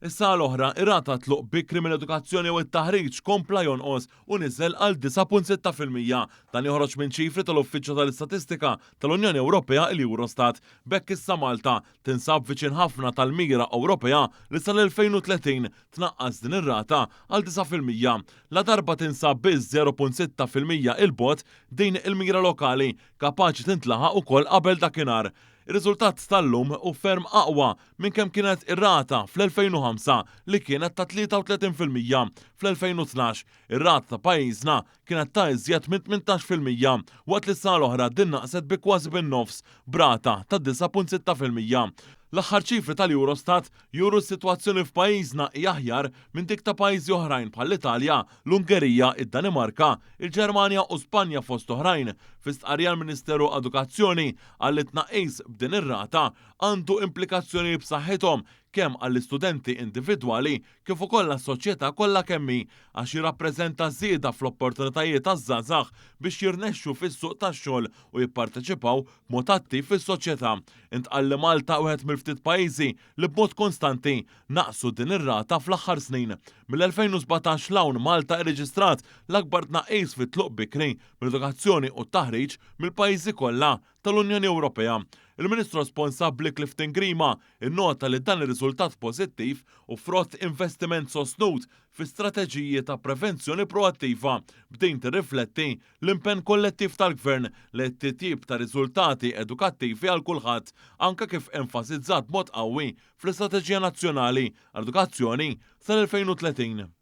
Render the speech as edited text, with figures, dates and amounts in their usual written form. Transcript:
Is-sena l-oħra, ir-rata tluq bikri mill-edukazzjoni u t-taħriġ kompla jonqos u niżel għal 9.6%. Dan joħroġ minn ċifri tal-Uffiċċju tal-Istatistika tal-Unjoni Ewropea il-Eurostat. B'hekk issa Malta tinsab viċin ħafna tal-mira Ewropea li sal-2030 tnaqqas din ir-rata għal 9%. Ladarba tinsab biss 0.6% 'il bogħod, din il-mira lokali kapaċi tintlaħaq ukoll qabel dakinhar. Ir-riżultat tal-lum hu ferm aqwa minn kemm kienet ir-rata fl-2005 li kienet ta' 33%. Fl-2012, ir-rata ta' pajjiżna kienet ta' iżjed minn 18% waqt li s-sena l-oħra din naqset bi kważi bin-nofs b'rata ta' 9.6%. L-aħħar ċifri tal-Eurostat juru s-sitwazzjoni f'pajjiżna hi aħjar minn dik ta' pajjiżi oħrajn bħall-Italja, l-Ungerija, id-Danimarka, il-Ġermanja u Spanja fost oħrajn. Fi stqarrija l-Ministeru Edukazzjoni qal li t-tnaqqis b'din ir-rata għandu implikazzjonijiet b'saħħithom kemm għall-istudenti individwali kif ukoll għas-soċjetà kollha kemm hi għax jirrappreżenta żieda fl-opportunitajiet għaż-żgħażagħ biex jirnexxu fis-suq tax-xogħol u jipparteċipaw b'mod attiv fis-soċjetà. Intqal li Malta wieħed mill-ftit pajjiżi li b'mod konstanti naqsu din ir-rata fl-aħħar snin. Mill-2017 'l hawn Malta rreġistrat l-akbar tnaqqis fit-tluq bikri mill-edukazzjoni u t-taħriġ mill-pajjiżi kollha tal-Unjoni Ewropea. Il-Ministru responsabbli Clifton Grima nnota li dan ir-riżultat pożittiv hu frott investiment sostnut fi strateġiji ta' prevenzjoni proattiva, b'din tirrifletti l-impenn kollettiv tal-Gvern lejn it-titjib ta' riżultati edukattivi għal kulħadd, anke kif enfasizzat b'mod qawwi fl-Istrateġija Nazzjonali għall-Edukazzjoni sal-2030.